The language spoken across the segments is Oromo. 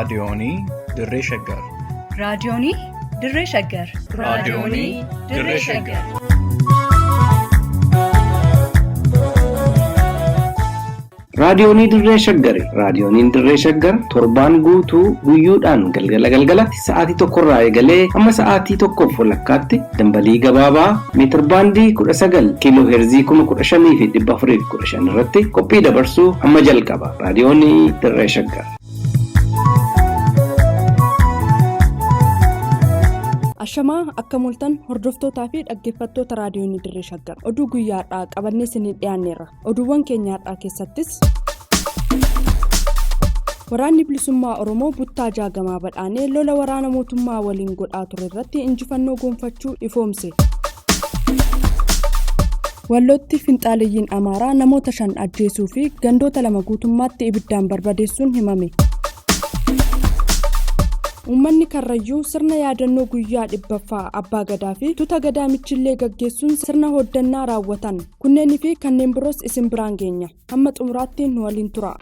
Raadiyoonii Dirree Shaggar. Raadiyoonii Dirree Shaggar. Raadiyoonii Dirree Shaggar. Raadiyoonii Dirree Shaggari. Raadiyooniin Dirree Shaggar torbaan guutuu guyyoodhaan galgala galgalatti sa'aatii tokkorraa eegalee hamma sa'aatii tokkoof walakkaatti dambalii gabaabaa meetirbaandii 19 kiiloo heerzii 15,415 irratti qophii dabarsuu hamma jalqaba. Raadiyoonii Dirree Shaggar. Ashamaa akka mul'atan hordoftootaa fi dhaggeeffattoota raadiyoonii Dirree Shaggar oduu guyyaa har'aa qabannee isinii dhiyaanneerra. Oduuwwan keenya har'aa keessattis. Waraanni bilisummaa Oromoo Buttaa Jaagamaa Badhaanee lola waraana mootummaa waliin godhaa ture irratti injifannoo gonfachuu ifoomse. Wallootti finxaaleyyiin Amaaraa namoota 5 ajjeesuu fi gandoota 2 guutummaatti ibiddaan barbadeessuun himame. Uummanni Karrayyuu sirna yaadannoo guyyaa 100ffaa Abbaa Gadaa fi tuta Gadaa Michillee gaggeessuun sirna hooddannaa raawwatan. Kunneenii fi kanneen biroos isin biraan geenya. Hamma xumuraatti nu waliin turaa.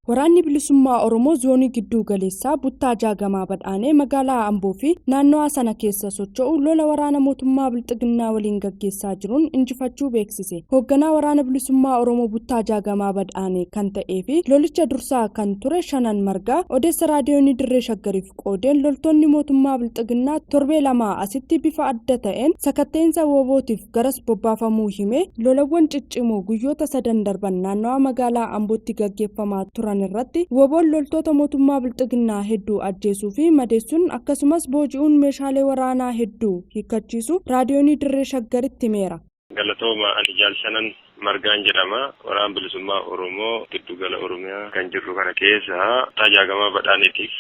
Waraanni Bilisummaa Oromoo Zoonii Gidduu Galeessaa Buttaa Jaagamaa Badhaanee magaalaa Amboo fi naannawaa sana keessa socho'u lola waraana mootummaa Bilxiginnaa waliin gaggeessaa jiruun injifachuu beeksise. Hoogganaa Waraana Bilisummaa Oromoo Buttaa Jaagamaa Badhaanee kan ta'ee fi lolicha dursaa kan ture Shanan Margaa odeessa Raadiyoonii Dirree Shaggariif qoodeen loltoonni mootummaa Bilxiginnaa torbee lamaa asitti bifa adda ta'een sakatta'insa WBOtiif garas bobbaafamuu himee lolawwan ciccimoo guyyoota sadan darban naannawaa magaalaa Ambootti gaggeeffamaa turan irratti WBOn loltoota mootummaa Bilxiginnaa hedduu ajjeesuu fi madeessuun akkasumas booji'uun meeshaalee waraanaa hedduu hiikkachiisuu Raadiyoonii Dirree Shaggaritti himeera. Galatooma ani Jaal Shanan Margaan jedhama. Waraan Bilisummaa Oromoo giddu gala Oromiyaa kan jirru kana keessa Buttaa Jaagamaa Badhaaneetiif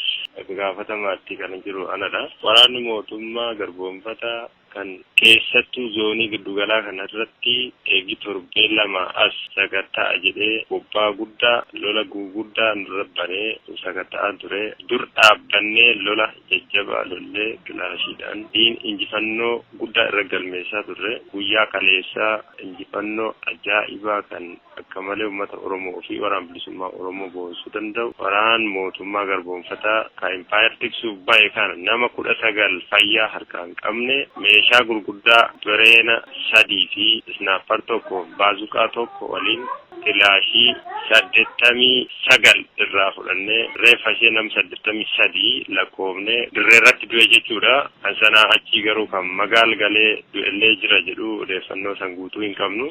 gaafatamaatti kan jiru anadha. Waraanni mootummaa garboomfataa kan keessattuu zoonii giddu galaa kana irratti eegi torbee 2 as sakatta'a jedhee bobbaa guddaa lola guguddaa nurra banee sakatta'aa ture. Dur dhaabbannee lola jajjabaa lollee kilaashiidhaan diin injifannoo guddaa irra galmeessaa turre. Guyyaa kaleessaa injifannoo ajaa'ibaa kan akka malee uummata Oromoo fi Waraan Bilisummaa Oromoo boonsuu danda'u waraan mootummaa garboomfataa ka impaayar tiksuuf bahe kana nama 19 fayyaa harkaa hin qabne meeshaa gurguddaa bireena 3 fi isnaappar 1 fi baazuqaa 1 waliin kilaashii 89 irraa fudhannee reeffa ishee nam 83 lakkoofnee dirreerratti du'e jechuudha. Kan sanaa achii garuu kan magaal galee du'ellee jira jedhu odeeffannoo san guutuu hin qabnu.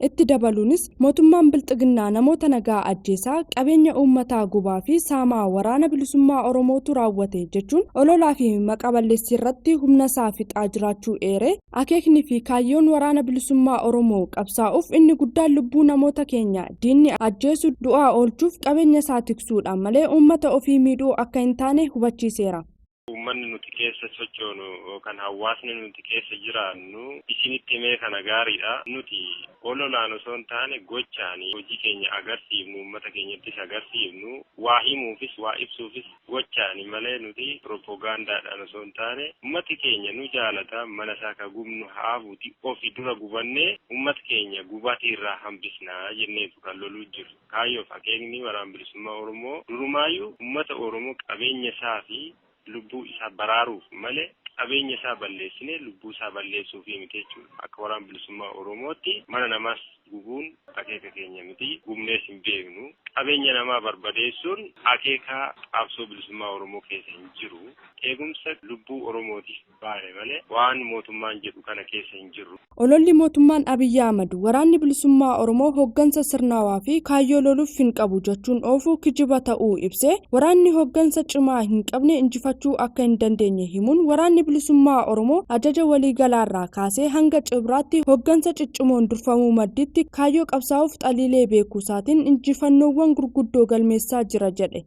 Itti dabaluunis, mootummaan Bilxiginnaa namoota nagaa ajjeesaa, qabeenya uummataa gubaa fi saamaa Waraana Bilisummaa Oromootu raawwate jechuun ololaa fi maqa balleessii irratti humna isaa fixaa jiraachuu eeree, akeekni fi kaayyoon Waraana Bilisummaa Oromoo qabsaa'uuf inni guddaan lubbuu namoota keenya diinni ajjeesu du'aa oolchuuf qabeenya isaa tiksuudha malee uummata ofii miidhuu akka hin taane hubachiiseera. Uummanni nuti keessa sochoonu yookaan hawaasni nuti keessa jiraannu isinitti himee kana gaariidha. Nuti ololaan osoo hin taane gochaan hojii keenya agarsiifnu, uummata keenyattis agarsiifnu, waa himuufis waa ibsuufis gochaani malee nuti piropogaandaadhaan osoo hin taane uummati keenya nu jaalata mana isaa ka gubnu haa hafuuti ofi dura gubannee uummata keenya gubatii irraa hambisna jenneetu kan loluu jirru. Kaayyoof akeekni Waraan Bilisummaa Oromoo durumaayyuu uummata Oromoo qabeenya isaa fi lubbuu isaa baraaruuf malee qabeenya isaa balleessinee lubbuu isaa balleessuufii miti jechuudha. Akka Waraan Bilisummaa Oromootti mana namaas gubuun akeeka keenya miti. Gubnees hin beeknu. Qabeenya namaa barbadeessuun akeeka qabsoo bilisummaa Oromoo keessa hin jiru. Eegumsa lubbuu Oromootiif baane malee waan mootummaan jedhu kana keessa hin jirru. Ololli mootummaan Abiy Ahmad Waraanni Bilisummaa Oromoo hooggansa sirnaawaa fi kaayyoo loluuf hin qabu jechuun oofu kijiba ta'uu ibsee, waraanni hooggansa cimaa hin qabne injifachuu akka hin dandeenye himuun Waraanni Bilisummaa Oromoo ajaja waliigalaarraa kaasee hanga cibraatti hooggansa ciccimoon durfamuu maddiitti kaayyoo qabsaa'uuf xaliilee beekuusaatiin injifannoowwan gurguddoo galmeessaa jira jedhe.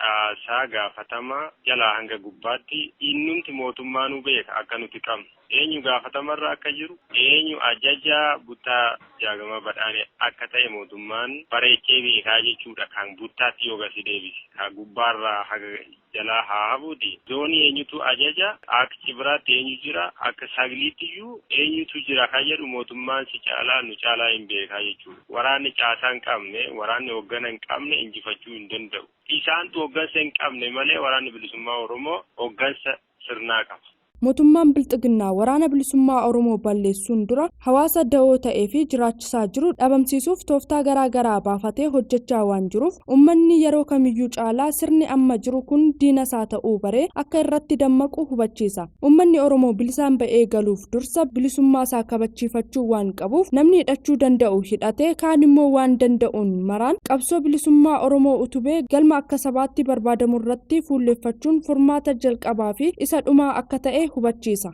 Caasaa gaafatamaa jalaa hanga gubbaatti innumti mootummaanuu beeka akka nuti qabnu. Eenyu gaafatamarra akka jiru, eenyu ajaja Buttaa Jaagamaa Badhaanee akka ta'e mootummaan bareechee beekaa jechuudha. Kan buttaatti yoo gasi deebise. Kan gubbaarraa haga jalaa haa hafuuti. Zoonii eenyutu ajaja, akka Cibiraatti eenyu jira, akka Sagliitti iyyuu eenyutu jira kan jedhu mootummaan si caalaa nu caalaa hin beekaa jechuudha. Waraanni caasaa hin qabne, waraanni hoggana hin qabne injifachuu hin danda'u. Isaantu hoggansa hin qabne malee Waraanni Bilisummaa Oromoo hoggansa sirnaa qaba. Mootummaan Bilxiginnaa Waraana Bilisummaa Oromoo balleessuun dura hawaasa da'oo ta'ee fi jiraachisaa jiru dhabamsiisuuf tooftaa garaa garaa baafatee hojjechaa waan jiruuf, uummanni yeroo kamiyyuu caalaa sirni amma jiru kun diina isaa ta'uu baree akka irratti dammaqu hubachiisa. Uummanni Oromoo bilisaan ba'ee galuuf dursa bilisummaa isaa kabachiifachuu waan qabuuf, namni hidhachuu danda'u hidhatee, kaan immoo waan danda'uun maraan qabsoo bilisummaa Oromoo utubee galma akka sabaatti barbaadamu irratti fuulleeffachuun furmaata jalqabaa fi isa dhumaa akka ta'e hubachiisa.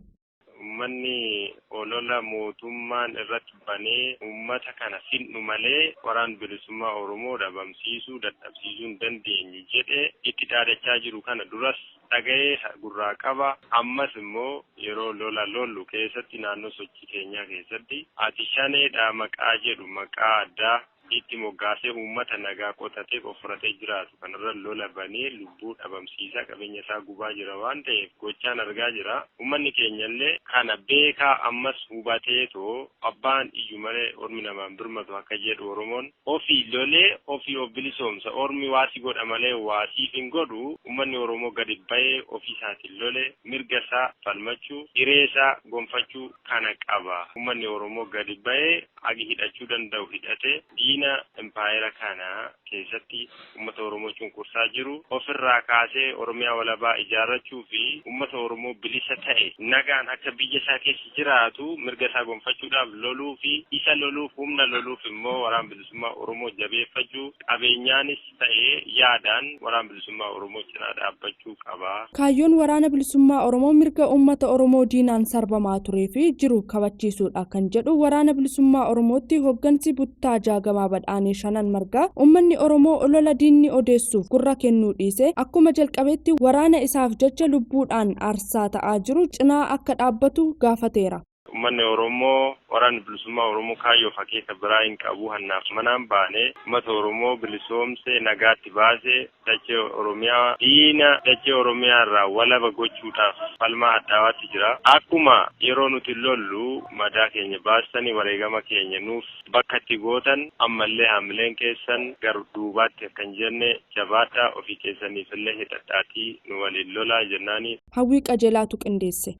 Uummanni olola mootummaan irratti banee uummata kana finnu malee Waraana Bilisummaa Oromoo dhabamsiisuu dadhabsiisuu hin dandeenyu jedhee itti dhaadachaa jiru kana duras dhaga'ee gurraa qaba. Ammas immoo yeroo lola lollu keessatti, naannoo sochii keenyaa keessatti, ati shaneedha maqaa jedhu maqaa addaa itti moggaasee uummata nagaa qotatee qofforatee jiraatu kanarra lola banee lubbuu dhabamsiisaa, qabeenya isaa gubaa jira waan ta'eef gochaan argaa jira. Uummanni keenyallee kana beekaa, ammas hubateetoo, abbaan iyyu malee ormi namaan birmatu akka jedhu Oromoon, ofii lolee ofii of bilisoomsa. Ormi waasii godha malee waasiif hin godhu. Uummanni Oromoo gadi bahee ofii isaatiin lolee mirga isaa falmachuu, hiree isaa gonfachuu kana qaba. Uummanni Oromoo gadi bahee hagi hidhachuu danda'u hidhatee diina impaayera kana keessatti uummata Oromoo cunqursaa jiru ofirraa kaasee Oromiyaa walabaa ijaarrachuu fi uummata Oromoo bilisa ta'e nagaan akka biyya isaa keessa jiraatu mirga isaa gonfachuudhaaf loluu fi isa loluuf, humna loluuf immoo Waraana Bilisummaa Oromoo jabeeffachuu, qabeenyaanis ta'ee yaadaan Waraana Bilisummaa Oromoo cinaa dhaabbachuu qaba. Kaayyoon Waraana Bilisummaa Oromoo mirga uummata Oromoo diinaan sarbamaa turee fi jiru kabachiisuudha kan jedhu Waraana Bilisummaa Oromootti hooggansi Buttaa Jaagamaa Badhaanee Shanan Margaa, uummanni Oromoo olola diinni odeessuuf gurra kennuu dhiisee akkuma jalqabeetti waraana isaaf jecha lubbuudhaan aarsaa ta'aa jiru cinaa akka dhaabbatu gaafateera. Uummanni Oromoo, Waraanni Bilisummaa Oromoo kaayyoo akeeka biraa hin qabu. Hannaaf manaan baane. Uummata Oromoo bilisoomsee nagaatti baasee dachee Oromiyaa diina dachee Oromiyaa irraa walaba gochuudhaaf falmaa hadhaawaatti jira. Akkuma yeroo nuti lollu madaa keenya baastanii wareegama keenya nuuf bakka itti gootan, ammallee haamileen keessan gara duubaatti akka hin jenne jabaadhaa, ofii keessaniif illee hidhadhaatii nu waliin lolaa jennaani. Hawwii Qajeelaatu qindeesse.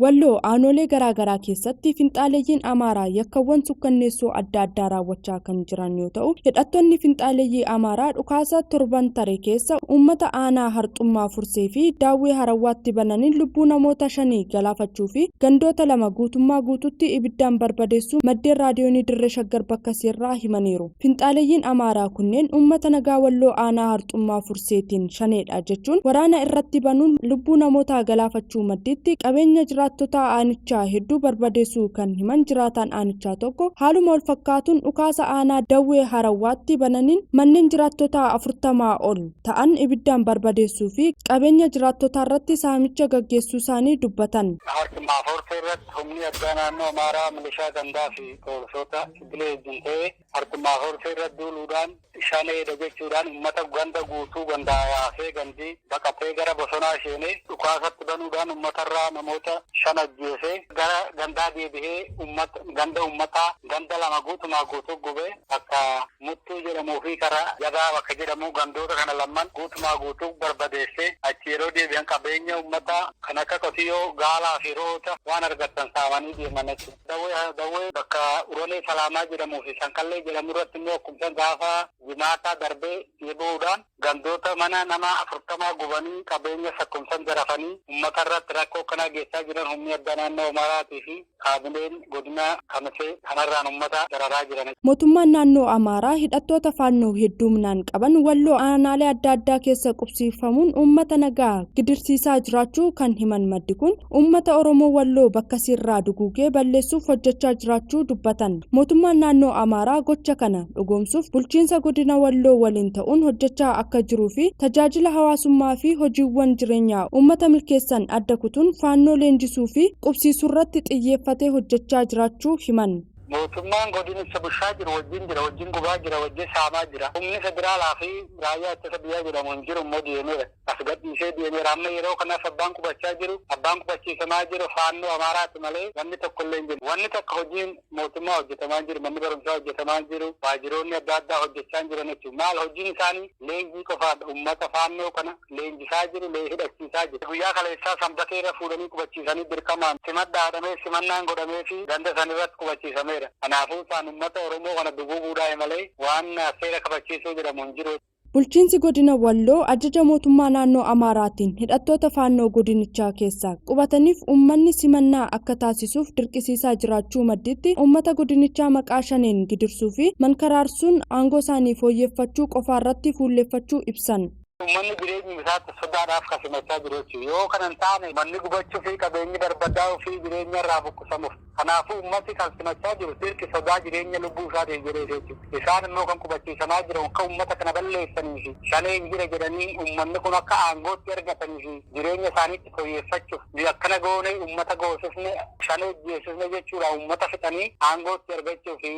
Walloo aanolee garaagaraa keessatti finxaaleeyyiin Amaaraa yakkawwan sukkanneessoo adda addaa raawwachaa kan jiran yoo ta'u, hidhattoonni finxaaleeyyii Amaaraa dhukaasa torban tare keessa uummata aanaa Harxummaa Fursee fi Daawwee Harawwaatti bananiin lubbuu namoota 5 galaafachuu fi gandoota 2 guutummaa guututti ibiddaan barbadeessuu maddeen Raadiyoonii Dirree Shaggar bakka seerraa himaniiru. Finxaaleeyyiin Amaaraa kunneen uummata nagaa Walloo aanaa Harxummaa Furseetiin shaneedha jechuun waraana irratti banuun lubbuu namootaa galaafachuu maddiitti qabeenya jiraattota aanichaa hedduu barbadeessuu kan himan jiraataan aanichaa tokko, haaluma wal fakkaatuun dhukaasa aanaa Dawwee Harawwaatti bananiin manneen jiraattota 40 ol ta'an ibiddaan barbadeessuu fi qabeenya jiraattotaa irratti saamicha gaggeessuu isaanii dubbatan. Harxummaa Fursee irratti humni addaa naannoo Amaaraa, milishaa gandaa fi poolisoota idilee wajjin ta'ee Harxummaa Fursee irratti duuluudhaan shaneedha jechuudhaan uummata ganda guutuu gandaa yaasee, gandi baqatee gara bosonaa seenee, dhukaasatti banuudhaan uummatarraa namoota 5 ajjeesee, gara gandaa deebi'ee uummata ganda uummataa ganda 2 guutumaa guutuu gubee, bakka Muttuu jedhamuu fi karaa Jabaa bakka jedhamu gandoota kana lamman guutumaa guutuu barbadeessee, achi yeroo deebi'an qabeenya uummataa kan akka qotiyyoo, gaalaa fi re'oota waan argatan saamanii deeman jechuudha. Dawwee Dawwee bakka Urolee Salaamaa jedhamuu fi Sanqallee jedhamu irratti immoo akkuma gaafa Jimaataa darbee deebi'uudhaan gandoota mana nama 40 gubanii, qabeenya sakkumsan zarafanii, uummata irratti rakkoo akkanaa geessaa jiran humni addaa naannoo Amaaraatii fi kaabineen godina Kamisee kanarraan uummata dararaa jiran. Mootummaan naannoo Amaaraa hidhattoota Faannoo hedduminaan qaban Walloo aanaalee adda addaa keessa qubsiifamuun uummata nagaa gidirsiisaa jiraachuu kan himan maddi kun, uummata Oromoo Walloo bakka sirraa duguugee balleessuuf hojjechaa jiraachuu dubbatan. Mootummaan naannoo Amaaraa gocha gocha kana dhugoomsuuf bulchiinsa godina Walloo waliin ta'uun hojjechaa akka jiruu fi tajaajila hawaasummaa fi hojiiwwan jireenyaa uummata milkeessan adda kutuun faannoo leenjisuu fi qubsiisuurratti xiyyeeffatee hojjechaa jiraachuu himan. Mootummaan godinicha bulchaa jiru wajjin jira, wajjin gubaa jira, wajjin saamaa jira. Humni federaalaa fi raayyaa ittisa biyyaa jedhamu hin jiru immoo deemeera. As gadhiisee deemeera. Amma yeroo kanaaf abbaan qubachaa jiru, abbaan qubachiisamaa jiru faannoo Amaaraati malee wanni tokko illee hin jiru. Wanni tokko hojiin mootummaa hojjetamaa hin jiru, manni barumsaa hojjetamaa hin jiru, waajiroonni adda addaa hojjechaa hin jiran jechuudha. Maal hojiin isaanii leenjii qofaadha. Uummata faannoo kana leenjisaa jiru, hidhachiisaa jiru. Guyyaa kaleessaa sanbatee irra fuudhanii qubachiisanii dirqamaan simadhaa jedhamee simannaan godhamee fi ganda sanirratti qubachiisameera. Kanaafuu isaan uummata Oromoo kana duguuguudhaa malee waan seera kabachiisuu jedhamu hin jiru. Bulchiinsi godina Walloo ajaja mootummaa naannoo Amaaraatiin hidhattoota faannoo godinichaa keessaa qubataniif uummanni simannaa akka taasisuuf dirqisiisaa jiraachuu madditti uummata godinichaa maqaa shaneen gidirsuu fi mankaraarsuun aangoo isaanii fooyyeffachuu qofaarratti fuulleffachuu ibsan. Uummanni jireenya isaatti sodaadhaaf kan simachaa jiru jechuudha. Yoo kana hin taane manni gubachuu fi qabeenyi barbadaa'uu fi jireenya irraa buqqisamuuf. Kanaafuu uummati kan simachaa jiru dirqi sodaa jireenya lubbuu isaatiif jedhee jechuudha. Isaan immoo kan qubachiisamaa jiran akka uummata kana balleessanii fi shaneen jira jedhanii uummanni kun akka aangootti argatanii fi jireenya isaaniitti fooyyeffachuuf akkana goone uummata goosifne shanee jeessifne jechuudha uummata fixanii aangootti argachuu fi.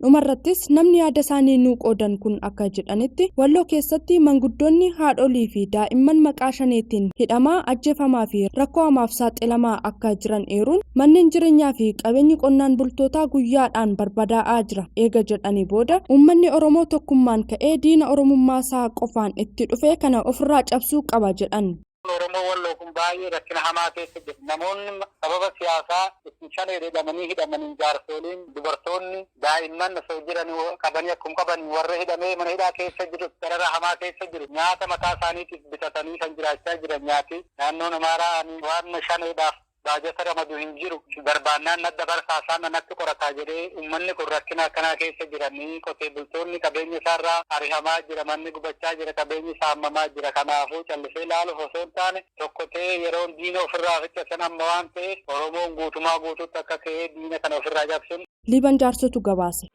Dhumarrattis namni yaada isaanii nuu qoodan kun akka jedhanitti Walloo keessatti manguddoonni haadholii fi daa'imman maqaa shaneetiin hidhamaa ajjeefamaa fi rakkoo hamaaf saaxilamaa akka jiran eeruun manneen jireenyaa fi qabeenyi qonnaan bultootaa guyyaadhaan barbadaa'aa jira eega jedhanii booda uummanni Oromoo tokkummaan ka'ee diina Oromummaa isaa qofaan itti dhufe kana ofirraa cabsuu qaba jedhan. Oromoo Walloo kun baay'ee rakkina hamaa keessa jiru. Namoonni sababa siyaasaa ittiin shanee jedhamanii hidhamanii jaarsoliin, dubartoonni, daa'imman osoo jiran qabanii akkuma qaban warra hidhamee mana hidhaa keessa jiru, darara hamaa keessa jiru, nyaata mataa isaaniitiif bitatanii kan jiraachaa jiran nyaati. Naannoon Amaaraa waan shaneedhaaf baajata ramadu hin jiru. Barbaannaan nadda barsaa natti qorataa jedhee uummanni kun rakkina akkanaa keessa jiranii qotee bultoonni qabeenya isaarraa arihamaa jira, manni gubachaa jira, qabeenyi saamamaa jira. Kanaafuu callisee ilaaluuf osoo hin taane tokko ta'ee yeroon diina ofirraa ficcatan amma waan ta'eef Oromoon guutumaa guutuutti akka ka'ee diina kana ofirraa cabsuun. Liiban jaarsotu gabaase.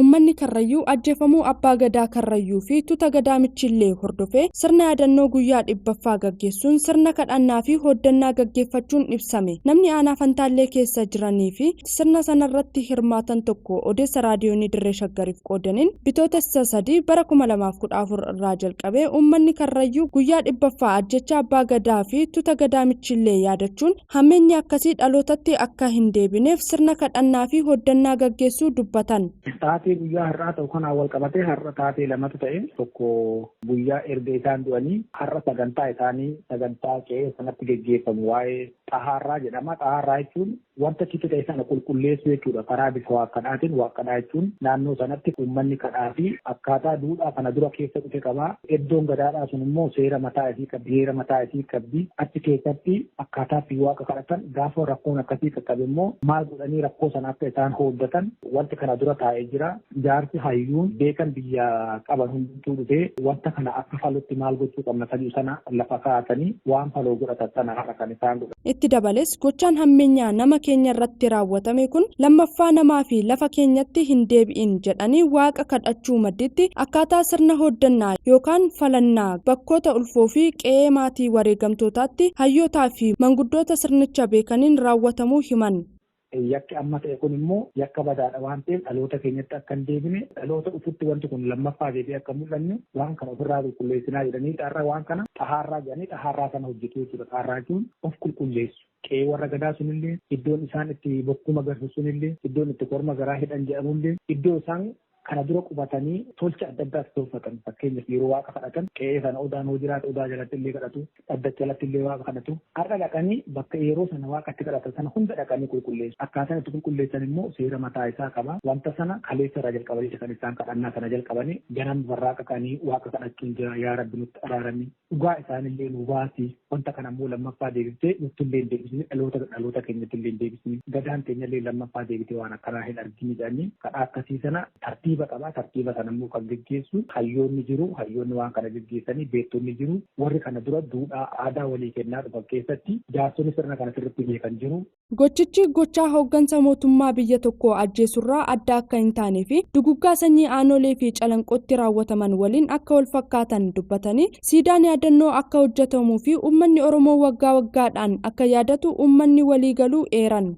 Uummanni Karrayyuu ajjeefamuu abbaa gadaa Karrayyuu fi tuta gadaa Michillee hordofee sirna yaadannoo guyyaa 100ffaa gaggeessuun sirna kadhannaa fi hoddannaa gaggeeffachuun ibsame. Namni aanaa Fantaallee keessa jiranii fi sirna sanarratti hirmaatan tokko odeessa raadiyoonii Dirree Shaggariif qoodaniin bitootessa 3 bara 2014 irraa jalqabee uummanni Karrayyuu guyyaa 100ffaa ajjecha abbaa gadaa fi tuta gadaa Michillee yaadachuun hammeenyi akkasii dhalootatti akka hin deebineef sirna kadhannaa fi hoddannaa gaggeessuu dubbatan. Taatee guyyaa har'aa ta'u kanaan wal qabatee har'a taatee lamatu ta'e tokko guyyaa erga isaan du'anii har'a sagantaa isaanii sagantaa qe'ee sanatti geggeeffamu waa'ee xahaarraa jedhama. Xahaarraa jechuun wanta achitti ta'e sana qulqulleessuu jechuudha. Karaa bifa waaqadhaatiin waaqadhaa jechuun naannoo sanatti uummanni kadhaa fi akkaataa duudhaa kana dura keessa dhufe qaba. Iddoon gadaadhaa sun immoo seera mataa isii qabdi, heera mataa isii qabdi. Achi keessatti akkaataa fi waaqa kadhatan gaafa rakkoon akkasii qaqqabe immoo maal godhanii rakkoo sana akka isaan hooddatan wanti kana dura taa'ee jira. Jaarsi hayyuun beekan biyya qaban hundumtuu dhufee wanta kana akka falutti maal gochuu qabna kan sana lafa kaa'atanii waan faloo godhatan sana har'a kan isaan godhan. Itti dabalees gochaan hammeenyaa nama keenya irratti raawwatame kun lammaffaa namaa fi lafa keenyatti hin deebi'in jedhanii waaqa kadhachuu madditti akkaataa sirna hoddannaa yookaan falannaa bakkoota ulfoo fi qe'ee maatii wareegamtootaatti hayyootaa fi manguddoota sirnicha beekaniin raawwatamuu himan. Yakki amma ta'e kun immoo yakka badaadha waan ta'eef dhaloota keenyatti akka hin deebine dhaloota dhufutti wanti kun lammaffaa deebi'ee akka mul'anne waan kana ofirraa qulqulleessinaa jedhanii xaarraa waan kana xahaarraa jedhanii xahaarraa sana hojjetu jechuudha. Xahaarraa jechuun of qulqulleessu. Qe'ee warra gadaa sunillee iddoon isaan itti bokkuu magarsu sunillee iddoon itti korma garaa hidhan jedhamullee iddoo isaan kana dura qubatanii tolcha adda addaatti tolfatan fakkeenyaaf yeroo waaqa kadhatan qe'ee sana odaan hoo jiraate odaa jalatti illee kadhatu dhaddacha jalatti illee waaqa kadhatu har'a dhaqanii bakka yeroo sana waaqatti kadhatan sana hunda dhaqanii qulqulleessu akkaataan itti qulqulleessan immoo seera mataa isaa qaba wanta sana kaleessa irraa jalqabanii kan isaan kadhannaa sana jalqabanii ganama barraaqa qanii waaqa kadhachuun jira yaa rabbi nutti araarami dhugaa isaanillee nu baasi wanta kana immoo lammaffaa deebistee nutti illee hin deebisne dhaloota keenyatti illee hin deebisne gadaan keenya illee lammaffaa deebitee waan akkanaa hin argine jedhanii kadhaa akkasii sana tartiiba. Tartiiba qaba. Tartiiba sana immoo kan geggeessu hayyoonni jiru. Hayyoonni waan kana geggeessanii beektonni jiru. Warri kana dura duudhaa aadaa walii kennaa dhufan keessatti jaarsonni sirna kana sirriitti beekan jiru. Gochichi gochaa hooggansa mootummaa biyya tokkoo ajjeesurraa adda akka hin taanee fi duguggaa sanyii aanolee fi calanqootti raawwataman waliin akka wal fakkaatan dubbatanii siidaan yaadannoo akka hojjetamuu fi uummanni Oromoo waggaa waggaadhaan akka yaadatu uummanni waliigaluu eeran.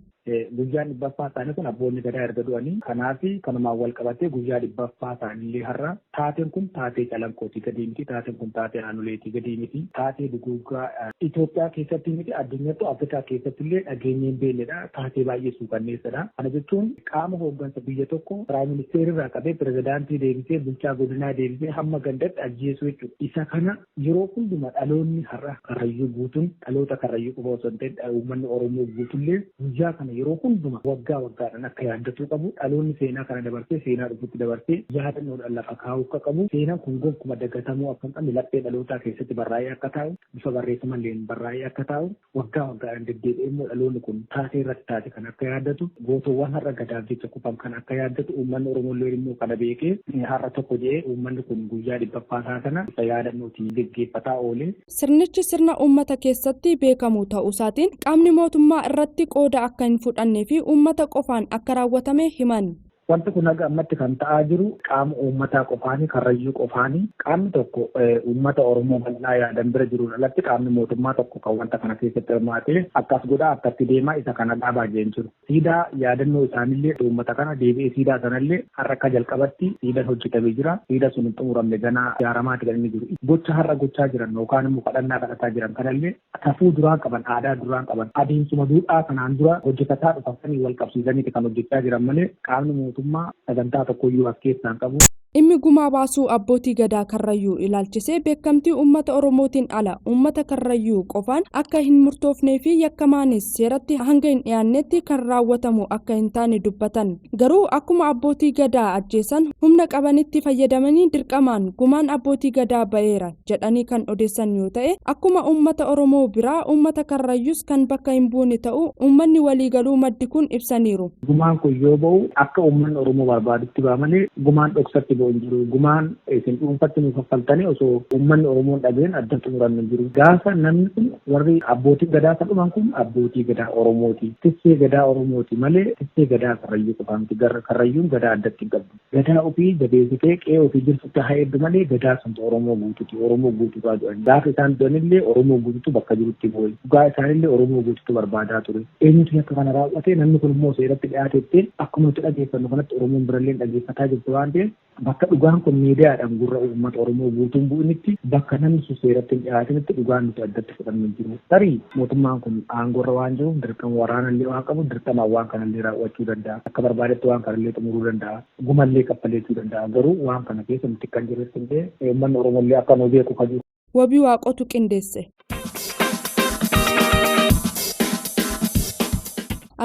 Guyyaan dhibbaffaa isaanii kun abboonni gadaa erga du'anii kanaaf kanumaan wal qabatee guyyaa dhibbaffaa isaaniillee har'a taateen kun taatee calanqootii gadi miti, taateen kun taatee aanoleetii gadi miti, taatee duguuggaa Itoophiyaa keessatti miti, addunyattu Afrikaa keessatti illee dhageenya hin beeknedha. Taatee baay'ee suukanneessadha. Kana jechuun qaama hooggansa biyya tokko piraayim ministeerri irraa qabee pirezidaantii deebisee bulchaa godinaa deebisee hamma gandatti ajjeesuu jechuudha. Isa kana yeroo hunduma dhaloonni har'a Karrayyuu guutuun, dhaloota Karrayyuu qofa osoo hin ta'in uummanni Oromoo guutullee guyyaa kana yeroo hunduma waggaa waggaadhaan akka yaaddatuu qabu, dhaloonni seenaa kana dabarsee seenaa dhufutti dabarsee yaadannoodhaan lafa kaa'uu akka qabu, seenaan kun gonkuma dagatamuu akka hin qabne, laphee dhalootaa keessatti barraa'ee akka taa'u, bifa barreeffamalleen barraa'ee akka taa'u, waggaa waggaadhaan deddeebi'ee immoo dhaloonni kun taatee irratti taate kan akka yaaddatu, gootowwan har'a gadaaf jecha kufan kan akka yaaddatu, uummanni Oromoo illee immoo kana beekee har'a tokko jedhee uummanni kun guyyaa dhibbaffaa isaa kana bifa yaadannootiin geggeeffataa oole. Sirnichi sirna uummata keessatti beekamu ta'uusaatiin qaamni mootummaa irratti qooda akka hin fudhannee fi uummata qofaan akka raawwatame himan. Wanti kun haga ammatti kan ta'aa jiru qaama uummataa qofaani, Karrayyuu qofaani. Qaamni tokko uummata Oromoo bal'aa yaadan bira jiruun alatti qaamni mootummaa tokko kan wanta kana keessatti hirmaatee akkas godhaa, akkatti deemaa, isa kana dhaabaa jeen jiru. Siidaa yaadannoo isaanillee uummata kana deebi'ee siidaa sanallee har'a akka jalqabatti siidaan hojjetamee jira. Siida sun hin xumuramne, ganaa ijaaramaati kan inni jiru. Gocha har'a gochaa jiran yookaan immoo kadhannaa kadhataa jiran kanallee safuu duraan qaban, aadaa duraan qaban, adeemsuma duudhaa kanaan dura hojjetataa dhufan saniin wal qabsiisaniiti kan hojjechaa jiran malee qaamni mootummaa sagantaa tokkoyyuu as keessaa hin qabu. Dhimmi gumaa baasuu abbootii Gadaa Karrayyuu ilaalchisee beekamtii uummata Oromootiin ala uummata Karrayyuu qofaan akka hin murtoofnee fi yakkamaanis seeratti hanga hin dhiyaannetti kan raawwatamu akka hin taane dubbatan. Garuu akkuma abbootii Gadaa ajjeesan humna qabanitti fayyadamanii dirqamaan gumaan abbootii Gadaa ba'eera jedhanii kan odeessan yoo ta'e, akkuma uummata Oromoo biraa uummata Karrayyuus kan bakka hin buune ta'uu uummanni waliigaluu maddi kun ibsaniiru. Gumaan kun yoo ba'u akka uummanni Oromoo barbaadutti ba'a malee gumaan dhoksatti ba'u hin jiru. Gumaan isin dhuunfatti nu kaffaltanii osoo uummanni Oromoo hin dhaga'in adda xumurannu hin jiru. Gaafa namni kun, warri abbootiin Gadaa kan dhuman kun abbootii Gadaa Oromooti. Tiksee Gadaa Oromooti malee tiksee Gadaa Karrayyuu qofaa miti. Karrayyuun Gadaa addatti hin qabdu. Gadaa ofii jabeessitee qe'ee ofii jirtutti haa eegdu malee Gadaa suntu Oromoo guututi. Oromoo guutuurraa du'an. Gaafa isaan du'anillee Oromoo guututu bakka jirutti boo'e. Dhugaa isaanillee Oromoo guututu barbaadaa ture. Eenyutu yakka kana raawwate, namni kun immoo seeratti dhiyaatetti akkuma nuti dhageeffannu kanatti Oromoon birallee dhageeffataa jirti waan ta'eef, bakka dhugaan kun miidiyaadhaan gurra uummata Oromoo guutuun bu'initti, bakka namni sun seeratti hin dhiyaatinitti dhugaan nuti addatti fudhannu hin jiru. Tarii mootummaan kun aangoorra waan jiruuf, dirqama waraanallee waan qabu, dirqamaan waan kanallee raawwachuu danda'a. Akka barbaadetti waan kanallee xumuruu danda'a. Gumallee kaffaleechuu danda'a. Garuu waan kana keessa nuti kan jirrutti hin ta'e, uummanni Oromollee akka nu beeku kan jiru. Wabii Waaqotu qindeesse.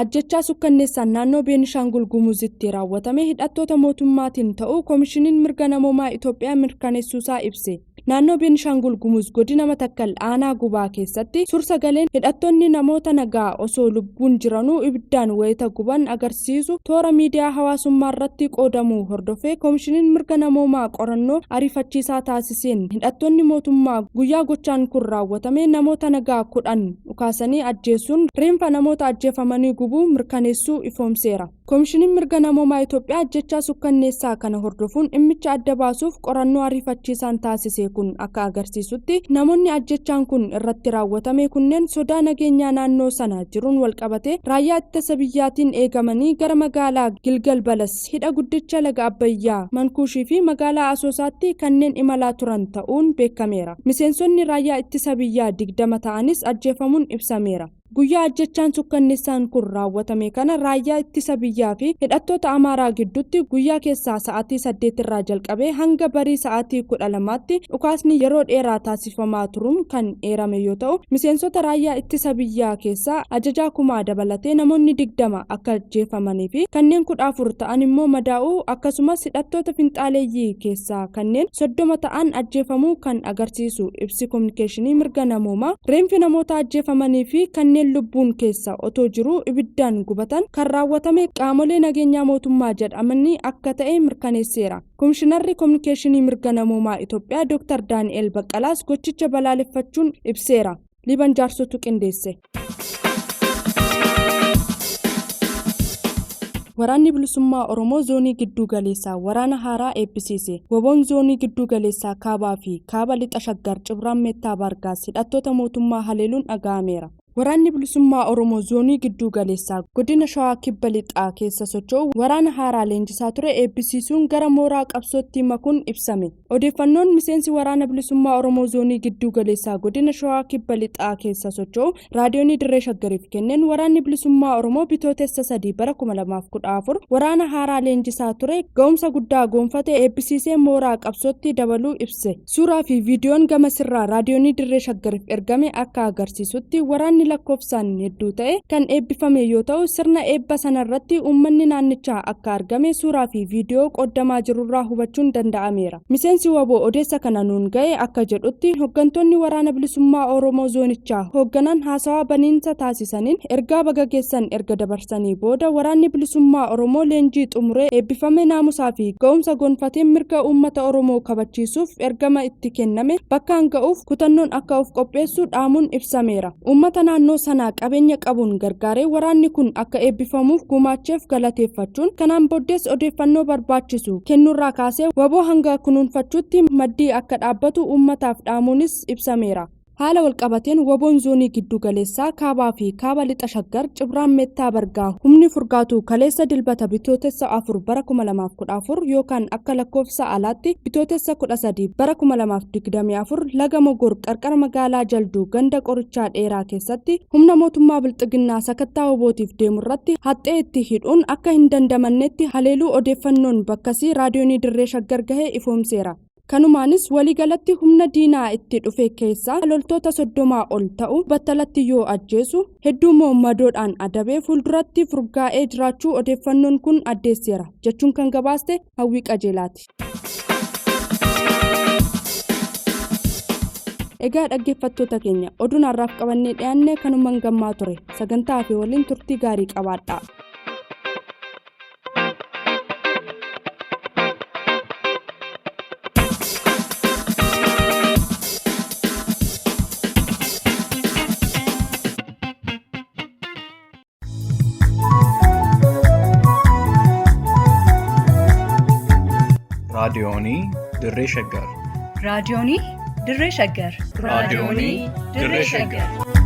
Ajjechaa sukkanneessaan naannoo Beenishaangul Gumuzitti raawwatame hidhattoota mootummaatiin ta'uu Komishiniin Mirga Namoomaa Itoophiyaa mirkaneessuusaa ibse. Naannoo Beenishaangul Gumuz, godina Matakkal, aanaa Gubaa keessatti suur-sagaleen hidhattoonni namoota nagaa osoo lubbuun jiranuu ibiddaan wayita guban agarsiisu toora miidiyaa hawaasummaa irratti qoodamuu hordofee, Komishiniin Mirga Namoomaa qorannoo ariifachiisaa taasiseen hidhattoonni mootummaa guyyaa gochaan kun raawwatame namoota nagaa 10 dhukaasanii ajjeesuun reenfa namoota ajjeefamanii gubuu mirkaneessuu ifoomseera. Komishiniin Mirga Namoomaa Itoophiyaa ajjechaa sukkanneessaa kana hordofuun dhimmicha adda baasuuf qorannoo ariifachiisaan taasise kun akka agarsiisutti, namoonni ajjechaan kun irratti raawwatame kunneen sodaa nageenyaa naannoo sana jiruun walqabatee raayyaa ittisa biyyaatiin eegamanii gara magaalaa Gilgal Balas, hidha guddicha laga Abbayyaa, Mankuushii fi magaalaa Asoosaatti kanneen imalaa turan ta'uun beekameera. Miseensonni raayyaa ittisa biyyaa 20 ta'anis ajjeefamuun ibsameera. Guyyaa ajjechaan sukkanneessaan kun raawwatame kana raayyaa ittisa biyyaa fi hidhattoota Amaaraa gidduutti guyyaa keessaa sa'aatii 8 irraa jalqabee hanga barii sa'aatii 12tti dhukaasni yeroo dheeraa taasifamaa turuun kan eerame yoo ta'u, miseensota raayyaa ittisa biyyaa keessaa ajajaa kumaa dabalatee namoonni 20 akka ajjeefamanii fi kanneen 14 ta'an immoo madaa'uu, akkasumas hidhattoota finxaaleeyyii keessaa kanneen 30 ta'an ajjeefamuu kan agarsiisu ibsi kominikeeshinii mirga namoomaa, reenfi namoota ajjeefamanii fi kanneen kanneen lubbuun keessa otoo jiruu ibiddaan gubatan kan raawwatame qaamolee nageenyaa mootummaa jedhamanii akka ta'e mirkaneesseera. Komishinarri Kominikeeshinii Mirga Namoomaa Itoophiyaa Dr. Daani'el Baqqalaas gochicha balaaleffachuun ibseera. Liban jaarsotu qindeesse. Waraanni Bilisummaa Oromoo Zoonii Gidduu Galeessaa waraana haaraa eebbisiise. Woboon Zoonii Gidduu Galeessaa Kaabaa fi Kaaba Lixa Shaggar Cibraan Meettaa Baargaas hidhattoota mootummaa haleeluun dhaga'ameera. Waraanni Bilisummaa Oromoo Zoonii Gidduu Galeessaa godina Shawaa Kibba Lixaa keessa socho'u waraana haaraa leenjisaa ture eebbisiisuun gara mooraa qabsootti makuun ibsame. Odeeffannoon miseensi Waraana Bilisummaa Oromoo Zoonii Gidduu Galeessaa godina Shawaa Kibba Lixaa keessa socho'u Raadiyoonii Dirree Shaggariif kenneen Waraanni Bilisummaa Oromoo Bitootessa 3 bara 2014 waraana haaraa leenjisaa ture ga'umsa guddaa goonfate eebbisiisee mooraa qabsootti dabaluu ibse. Suuraa fi viidiyoon gama sirraa Raadiyoonii Dirree Shaggariif ergame akka agarsiisutti waraanni lakkoofsaan hedduu ta'e kan eebbifame yoo ta'u sirna eebba sanarratti uummanni naannichaa akka argame suuraa fi viidiyoo qoodamaa jirurraa hubachuun danda'ameera. Miseensi WBO odeessa kana nuun ga'e akka jedhutti hooggantoonni Waraana Bilisummaa Oromoo Zoonichaa hoogganan haasawaa baniinsa taasisaniin ergaa baga geessan erga dabarsanii booda Waraanni Bilisummaa Oromoo leenjii xumuree eebbifame naamusaa fi ga'umsa gonfatee mirga uummata Oromoo kabachiisuuf ergama itti kenname bakkaan ga'uuf kutannoon akka of qopheessu dhaamuun ibsameera. Uummata naannoo sanaa qabeenya qabuun gargaaree waraanni kun akka eebbifamuuf gumaacheef galateeffachuun kanaan booddees odeeffannoo barbaachisu kennuurraa kaasee WBO hanga kunuunfachuutti maddii akka dhaabbatu uummataaf dhaamuunis ibsameera. Haala walqabateen WBOn Zoonii Giddu Galeessaa Kaabaa fi Kaaba Lixa Shaggar Cibraan Meettaa Bargaa humni furgaatu kaleessa Dilbata Bitootessa 4 bara 2014 yookaan akka lakkoofsa alaatti Bitootessa 13 bara 2024 laga Mogor qarqara magaalaa Jalduu ganda qorichaa dheeraa keessatti humna mootummaa Bilxiginnaa sakattaa WBOtiif deemurratti haxxee itti hidhuun akka hin dandamannetti haleeluu odeeffannoon bakkasii Raadiyoonii Dirree Shaggar gahe ifoomseera. Kanumaanis waliigalatti humna diinaa itti dhufe keessaa loltoota 30 ol ta'u battalatti yoo ajjeesu hedduu madoodhaan adabee fuulduratti furgaa'ee jiraachuu odeeffannoon kun addeesseera jechuun kan gabaaste Hawwii Qajeelaati. Egaa dhaggeeffattoota keenya oduun har'aaf qabannee dhiyaanne kanumaan gammaa ture sagantaa fi waliin turtii gaarii qabaadha. Raadiyoonii Dirree Shaggar. Raadiyoonii Dirree Shaggar. Raadiyoonii Dirree Shaggar.